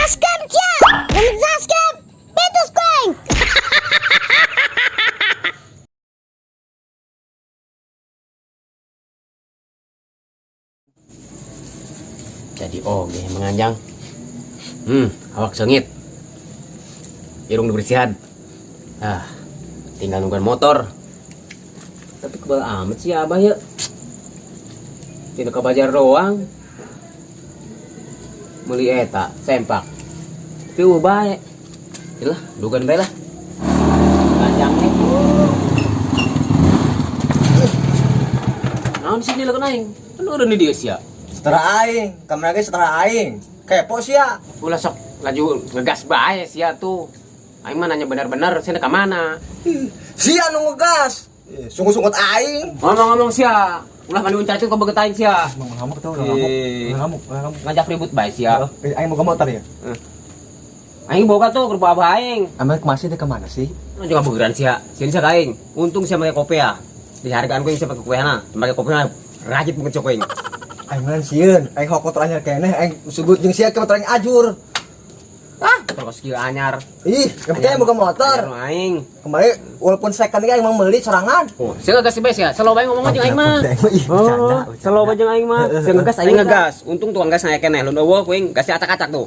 Subscribe sia. Lamun subscribe, betus ku aing. Jadi oge menganjang. Awak sengit. Irung dibersihan. Ah, tinggal nungguan motor. Tapi kebal amat sih abah ya. Tidak ke bajar doang. Beli eta, sempak. Tapi eueuh bae. Ilah, dugan bae lah. Panjang nih. Naon sih dia aing? Kan udah di dia sia. Setelah aing, kamar lagi setelah aing. Kepo sia. Ulah sok laju ngegas bae sia tuh. Aing mah nanya benar-benar sia ka mana? Sia nu ngegas. Eh, sungut-sungut aing. Ngomong-ngomong sia, ulah mandi uncacut kau beget aing sia. Mau ngamuk tuh, ulah ngamuk. Eh. Ulah ngamuk, ulah ngamuk. Ngajak ribut bae sia. Eh, aing mau ke motor ya? Aing boga tuh ke abah aing. Amal kemana sih, dia kemana sih? Lu juga begeran sia. Sia bisa ka aing. Untung sia make kopiah. Di hargaan ku sia pakai kopiah na. Make kopiah rajit mungkin cok aing. Aing mah sieun, aing hok motor anyar keneh, aing sebut jeung sia ke motor aing ajur. Ah, terus kieu anyar. Ih, yang penting aing boga motor. Anyar aing. Kemarin walaupun second ge aing mau beli sorangan. Oh, sia ngegas bae sia. Selo bae ngomong jeung aing mah. Ih, bercanda, Oh, selo bae jeung aing mah. Sia ngegas aing ngegas. Untung tukang gas naik keneh. Lun eueuh ku aing gasnya acak-acak tuh.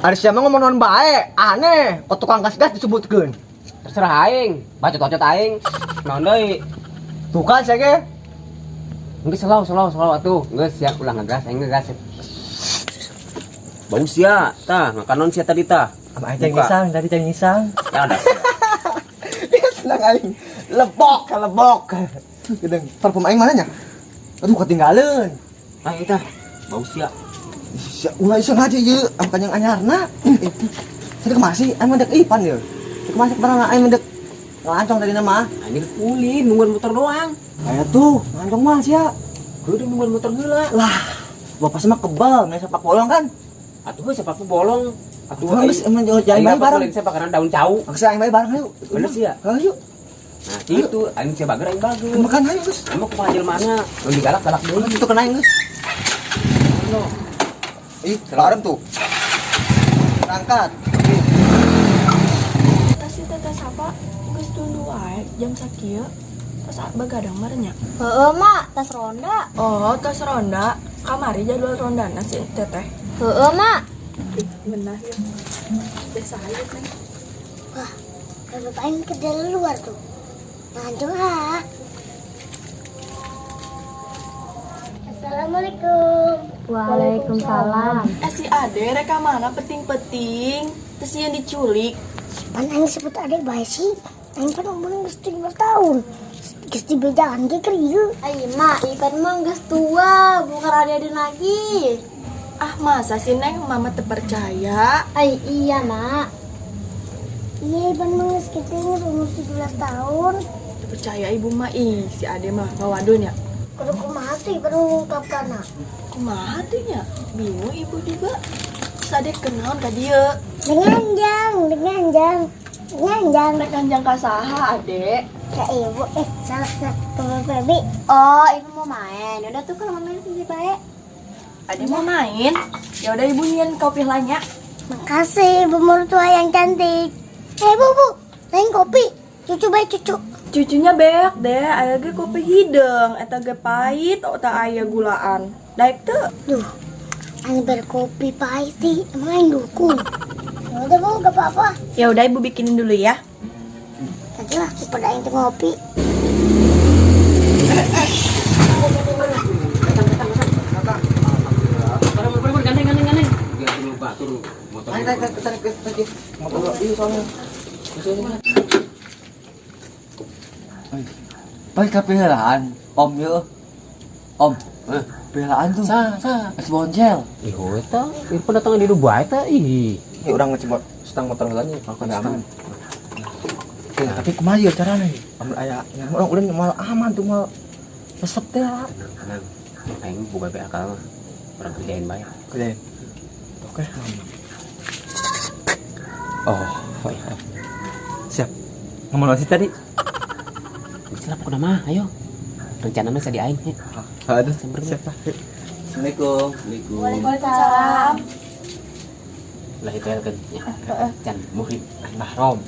Ari sia mah ngomong naon bae, aneh. Kok tukang gas-gas disebutkeun. Terserah aing, bacot-bacot aing. Naon deui? Tuh kan sia ge. Geus selo selo selo atuh. Geus sia ulah ngegas, aing ngegas. Bau sia, tah, makanon sia tadi tah. Ama aing Buka. ngisang, tadi cai ngisang. Ya udah. Dia senang aing. Lebok, lebok. Gedeng, parfum aing mana nya? Aduh ketinggalan. Ayo tah. Bau sia. Sia, ulah iseng aja ieu, am kanyang anyarna. Eh, tadi kemana sih? Aing mendek Ipan ieu. Tadi kemana sih? Kemana aing mendek ngelancong tadi nama. Anjing ulin nungguan motor doang. Aya tuh, ngelancong mah sia. Gua udah nungguan motor heula. Lah, bapak sama kebal, main sepak bolong kan? Atuh heuh sepak bolong. Atuh Atuh geus emang jauh jalan bae bareng. Lain sepak karena daun cau. Geus aing bae bareng ayo. Bener sih ya? Ayo. Nah, gitu. Aing sia bager aing bager. Makan ayo geus. Emang kumaha jelema-na? Lebih galak-galak deui. Itu kena aing geus. Ih, bareng tuh. Berangkat. Tas si teteh siapa? Geus tunduh wae jam sakieu. Tas begadang meureun nya. Heeh, Mak, tas ronda. Oh, tas ronda. Kamari jadwal rondana si teteh. Heeh, Mak. Ih, ngeunah ya. Biasa aja kan. Wah, bapak aing kerja di luar tuh. Ngancung ah. Assalamualaikum. Waalaikumsalam. Eh si Ade rek ka mana peting-peting? Terus yang diculik. Pan aing sebut ade bae sih. Aing pan umurnya geus 17 tahun. Geus dibejaan ge keur ieu. Ai mak, Ipan mah geus tua, bukan ade-ade lagi. Ah masa sih Neng, mama terpercaya. Ai iya, Mak. Iya, Ipan mah geus kitu geus umur 17 tahun. Terpercaya ibu mah ih si Ade mah ngawadon ya. Kudu kumaha tuh Ipan mengungkapkanna. Kumaha tuh nya? Bingung ibu juga. Terus Ade kenaon ka dieu? Dengan jang, dengan jang. Rek kanjang ka saha Ade? Ke ibu, salah, salah, ke Bapak Bi. Oh, ibu mau main. Udah tuh kalau mau main sih baik. Ade mau main? Ya udah ibu nyian kopi lah nya. Makasih ibu mertua yang cantik. Bu, bu, lain kopi. Cucu baik cucu. Cucunya beak deh, aya ge kopi hideung, eta ge pahit, oh tak aya gulaan. Daek teu? Duh, aing berkopi pahit sih, emang aing dukung. Ya udah bu, gak apa-apa. Ya udah ibu bikinin dulu ya. Nanti lah, daripada aing teu ngopi. Bareng gandeng gandeng gandeng. Biar dulu batur motor. Tarik, tarik, tarik, tarik, tarik. Motor ieu soalnya. Pai kapelaan, Om yeuh. Om, Hah? pelaan tuh. Sa, sa. Es boncel. Ih, eta, ieu pendatang di Dubai eta ih. Ini orang ngecimot setang motor heula nya, kalau aman. Eh, tapi kumaha ieu carana ieu? Amun aya nya urang ulin moal aman tuh moal resep teh lah. Tenang, tenang. Aing boga be akal mah. Urang kerjain bae. Kerjain. Oke. Oh, iya. Siap. Ngomong sih tadi? Geus lah pokona mah, ayo. Rencana mah di aing ya. Aduh, Samperin. siap lah. Assalamualaikum. Assalamualaikum. Waalaikumsalam. Dikeelkeun nya. Can muhrim. Mahram.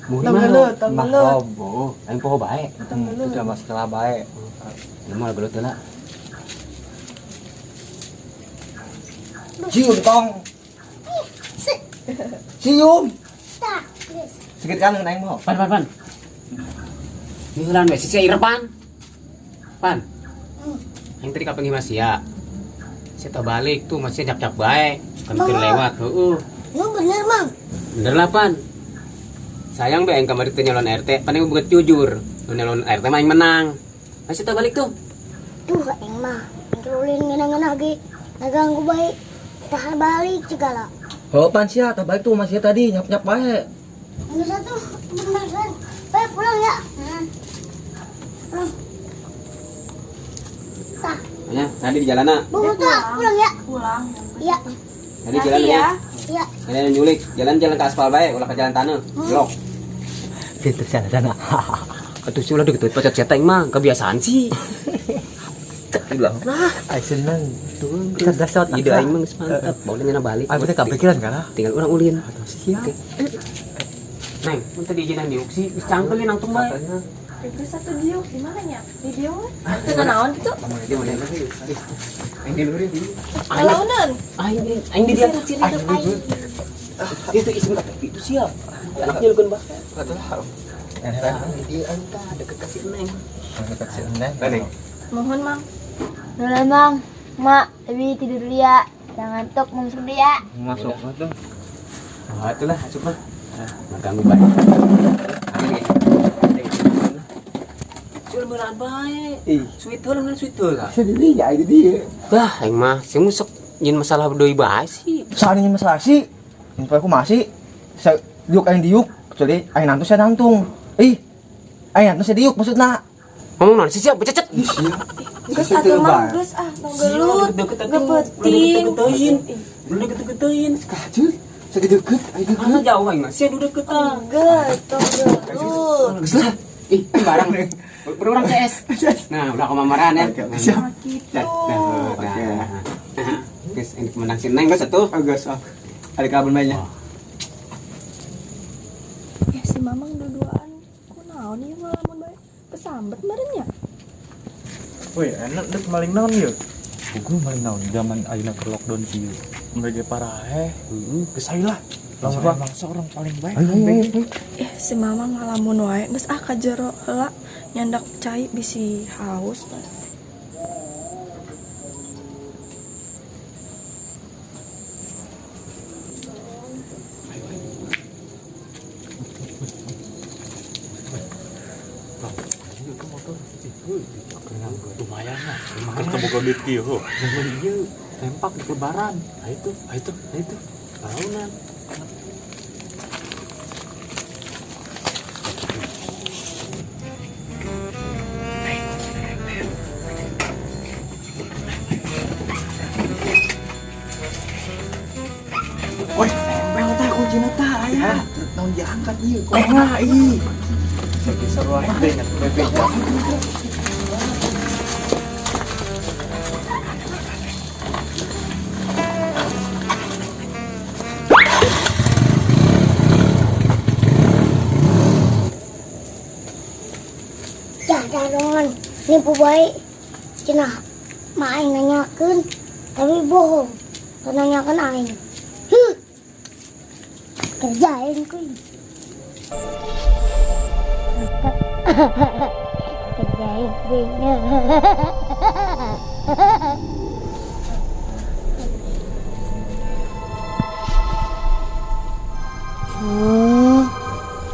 Muhrim Tong mah. gelut, tong gelut. Mahram. Oh, Aing poho bae. Tong gelut. Itu mah sekolah bae. Ieu mah gelut heula. Cium tong. Cium. Tah, geus. Sedikit kan aing mah. Pan pan pan. Ini heulaan we si Irfan. Pan. Aing tadi kapanggih mah sia. Sia teh balik tuh masih nyap-nyap bae. Kan keur Mama. lewat heueuh. Lu bener, Mang. Bener lah pan. Sayang be aing kamari teh nyalon RT, pan aing bukan jujur. Nu nyalon RT mah aing menang. Masih teh balik tuh. Duh, aing mah. Aing keur ulin ngeunah-ngeunah ge. Ngaganggu bae. Tah balik segala. Oh, pan sia, tah balik tuh masih tadi nyap-nyap bae. Ini satu beneran. Baik, pulang ya. Pulang. Tah, Ya, tadi di jalan Bu, tah, pulang ya. Pulang. Iya, Tadi jalan Hati ya. ya. iya. Jalan nyulik, jalan-jalan ke aspal bae, ulah ke jalan tanah. Blok. Pinter sana sana. Atuh sih ulah deket pacet cetek mah, kebiasaan sih. Lah, aing seneng. Cerdas shot. Ide aing mah geus mantap. Bawa nyana balik. Aing teh kepikiran kan ah. Tinggal urang ulin. Atuh siap. Oke. Neng, mun tadi izinan diuk sih, geus cangkelin langsung bae. Itu satu diuk di mana nya? Di dieu we. Teu naon kitu? Dia mana lagi? Aing di luhur ini. Aing Launan. aing aing di dia. Itu isim itu siap. Anaknya lu kan bah. Atuh lah. Di aing tah deket ka si Neng. Dekat si Neng. Neng. Mohon, Mang. Udah Mang. Mak, lebih tidur dulu ya. Jangan ngantuk, mau masuk dulu ya. Masuk atuh. Ah, itulah asup mah. Ganggu bae. Sul meulaan bae. Ih. Sweet heula mun sweet heula. Sendiri ya itu dia. Bah, aing mah sing sok nyin masalah deui bae sih. Soalnya masalah sih, info aku masih saya diuk aing diuk, kecuali aing nantung saya nantung. Ih, aing nantung saya diuk maksudna. Ngomong naon sih siap bececet. Ih, siap. Geus atuh Mang, geus ah, tong gelut. Gepeting. Belum deket-deketin. Kacil, saya deket, aing deket. Mana jauh aing mah? Sia udah deket ah. Geus, tong gelut. Geus lah. Ih, barang. Berorang CS. Nah, udah kemamaran ya. Oke, siap. Nah, gitu. Nah, oke. Guys, ini menang si Neng geus atuh. Oh, geus. Oh. Ada kabel mainnya. Ya si Mamang dua-duaan kunaon ieu ngalamun bae. Kesambet meureun nya. Woi, enak dek maling naon ieu? Puguh maling naon zaman ayeuna keur lockdown kieu. Mereka parahe. Heeh. Geus lah. Lamun emang seorang paling baik. Ayo, ayo, ayo. Eh si Mamang ngalamun wae geus ah ka jero heula nyandak cai bisi haus. Lumayan lah. Terus kebuka duit kieu heuh. Zaman ieu sempak di lebaran. Nah itu, nah itu, nah itu. Tahunan. Woi, empel tah kuncina tah aya. Naon diangkat ieu? Tengah ih. Lagi seru aing teh ingat bebeknya. Dah, dah dongan. Nipu bae. Cenah, ma aing nanyakeun, tapi bohong. Teu nanyakeun aing. Huh. Kerjain kuy. Kerjain kuy.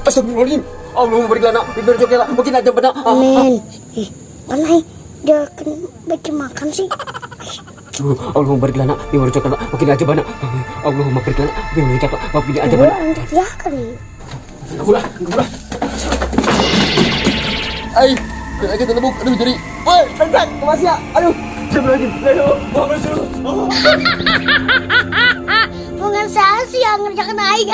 Astagfirullahaladzim. Allah beri lana, beri jokela, mungkin aja benar. Amin. Ih, mana aing dia kan bikin makan sih. Allah beri lana, beri jokela, mungkin aja benar. Allah beri lana, beri jokela, mungkin aja Gua benar. antar ya kali. Ulah, ulah. Ai, lagi telebuk, aduh jadi. Woi, pendek, kemas ya. Aduh. Astagfirullahaladzim. Aduh, oh, Bukan saya sih yang ngerjakan aing.